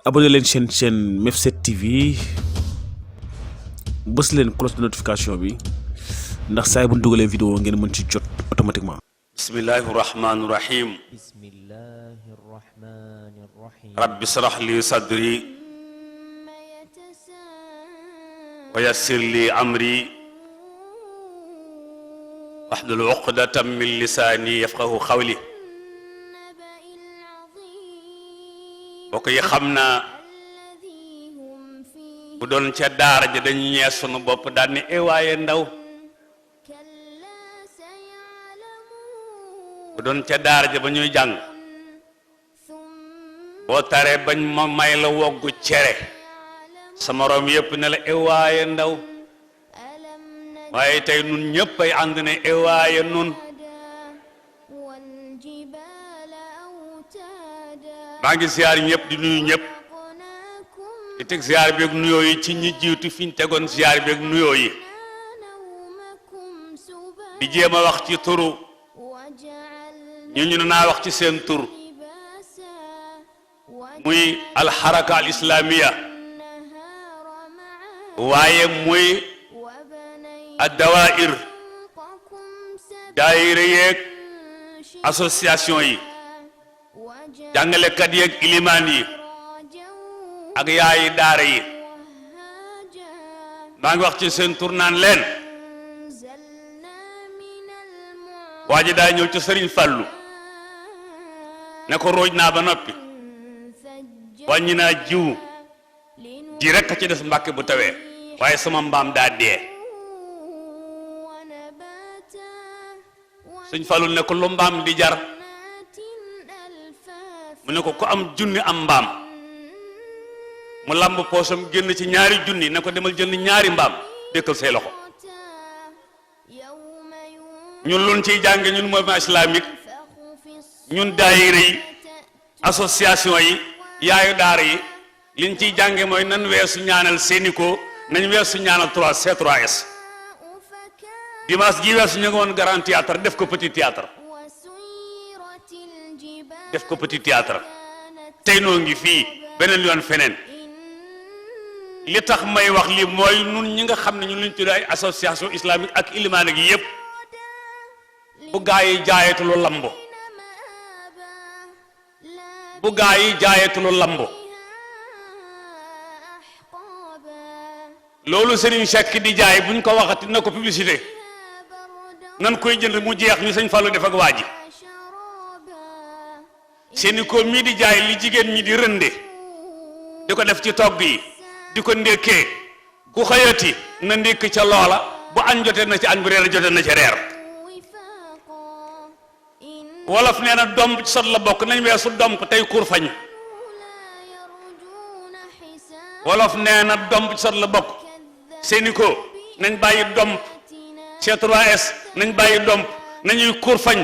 abonné leen chaîne Mef7 TV bës leen cloche de notification bi ndax saa bu ñu dugalee vidéo ngeen mën ci jot automatiquement. bismillahi rahmani rahim. rabbi shrah li sadri wa yassir li amri wahlul uqdatan min lisani yafqahu qawli. bokk yi xam naa bu doon ca daara ja dañu ñee sunu bopp daal ni waaye ndaw bu doon ca daara ja ba ñuy jàng boo taree bañ ma may la woggu cere sa moroom yépp ne la waaye ndaw waaye tey nun ñépp ay ànd ne waaye nun. maa ngi ziar ñëpp di nuyu ñëpp di teg ziar bi ak nuyoo yi ci ñi jiitu fi ñu tegoon ziar bi ak nuyoo yi di jéem a wax ci turu ñu naa wax ci seen tur muy alxaraka al islamiya waaye muy addawair daayira yeeg association yi jàngalekat yeeg ilimaan yi ak yaayi daara yi maa ngi wax ci seen tur naan leen waa ji daa ñëw ci sëriñ Fallu ne ko rooj naa ba noppi wàññi naa jiw ji rekk a ci des mbàkke bu tawee waaye sama mbaam daa dee sëñ Fallu ne ko lu mbaam di jar mu ne ko ku am junni am mbaam mu lamb poosam génn ci ñaari junni ne ko demal jënd ñaari mbaam dékkal say loxo ñun luñ ciy jànge ñun mouvement islamique ñun daayira yi association yi yaayu daara yi liñ ciy jànge mooy nan weesu ñaanal Sénico nañ weesu ñaanal 3C3S dimanche ji weesu ñu ngi woon grand théâtre def ko petit théâtre tey noo ngi fii beneen yoon feneen li tax may wax li mooy nun ñi nga xam ne ñun luñ tuddee ay association islamique ak ilimaan gi yépp bu gaa yi jaayatulu lambo loolu Serigne Cheikh di jaay buñ ko waxati na ko publicité nan koy jënd mu jeex ñu Sëñ Fallu def ak waa ji Sénico mii di jaay li jigéen ñi di rënde di ko def ci togg yi di ko ndékkee ku xëyati na ndékk ca loola bu añ jotee na ci añ bu reer jotee na ca reer wolof nee na domp ci sot la bokk nañ weesu domp tey kur fañ wolof nee na domp ci sot la bokk Sénico nañ bàyyi domp C3S nañ bàyyi domp nañuy kur fañ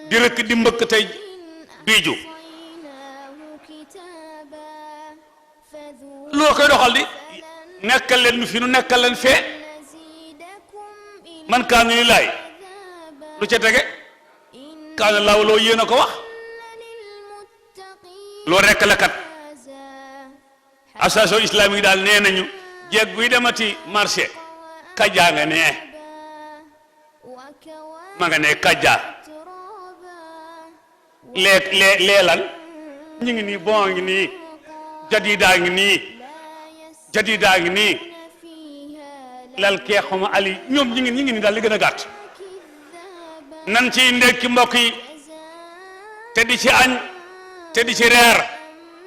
di rëkk di mbëkk tey biiju loo koy doxal di nekkal leen fi nu nekkal leen fee man kaanu li laay lu ca tege kaanu laaw loo yéen a ko wax loo rekk la kat association islamique daal nee nañu jeeg buy demati marché kajaa nga nee ma nga nee kajaa leelan ñu ngi nii bon ngi nii jadidaa ngi nii lal kee xama ali ñoom ñi ngi nii daal li gën a gàtt nan ci ndekki mbokk yi te di ci añ te di ci reer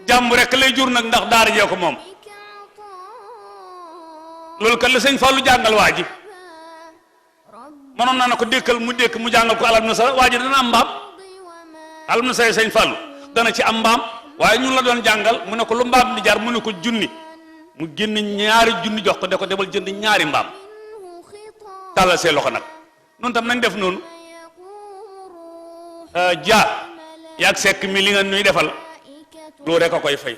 jàmm rek lay jur nag ndax daara jee ko moom loolu kat la Sëñ Fallu jàngal waa ji mënoon naa na ko dékkal mu dékk mu jàngal ko alam na sa waa ji dana am mbaam alam na say Sëñ Fallu dana ci am mbaam waaye ñun la doon jàngal mu ne ko lu mbaam di jar mu ne ko junni mu génn ñaari junni jox ko de ko demal jënd ñaari mbaam tàllal see loxo nag noonu tam nañ def noonu yaag sekk mi li nga nuy defal loolu rek a koy fay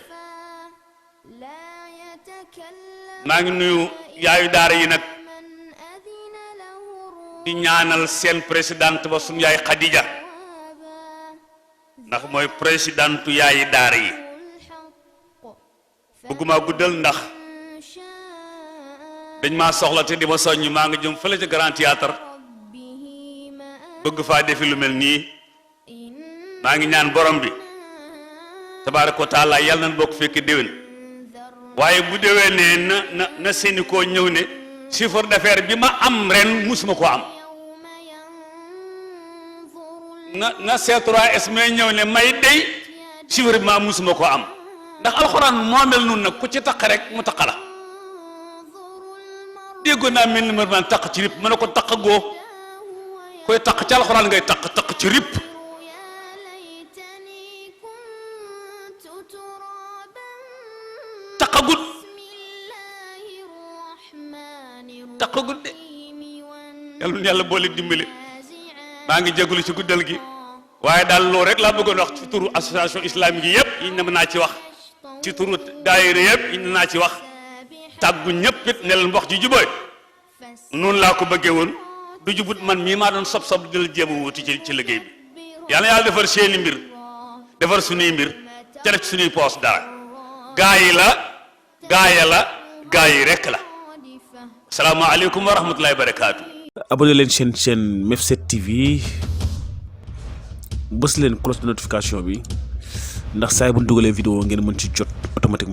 maa ngi nuyu yaayu daara yi nag di ñaanal seen présidente ba suñu yaay Khadija ndax mooy présidentu yaayi daara yi bëgguma guddal ndax dañ maa soxla te di ma soññ maa ngi jëm fële ca Grand Théâtre bëgg faa defi lu mel nii maa ngi ñaan borom bi tabaaraka wa taala yàlla nañ bokk fekk déwén waaye bu déwénee na seeni koo ñëw ne chiffre d'affaires bi ma am ren musuma ko am na C3S may ñëw ne may dey chiffre bi ma musuma ko am ndax alxuraan moo mel nun nag ku ci taq rek mu taq la déggoon naa mel ni man taq ci rip mën na ko taq goo koy taq ci alxuraan ngay taq ci rip taqagut de yàlla boole dimbali maa ngi jégalu ci guddal gi waaye daal loolu rek laa bëggoon wax ci turu association islamique yi yëpp yi ne naa ci wax ci turu daayira yëpp yi ne naa ci wax tàggu ñëpp it ne leen wax ji jubóoy noonu laa ko bëggee woon du jubut man mii maa doon sob di la jéem a wuti ci liggéey bi yàlla defar seeni mbir defar suñuy mbir ca def suñuy poos dara gaa yi rek la asalaamaaleykum wa rahmatullahi wa barakaatu. abonné leen chaîne Mef7 TV bës leen cloche de notification bi ndax saa bu ñu dugalee vidéo ngeen mën ci jot automatiquement.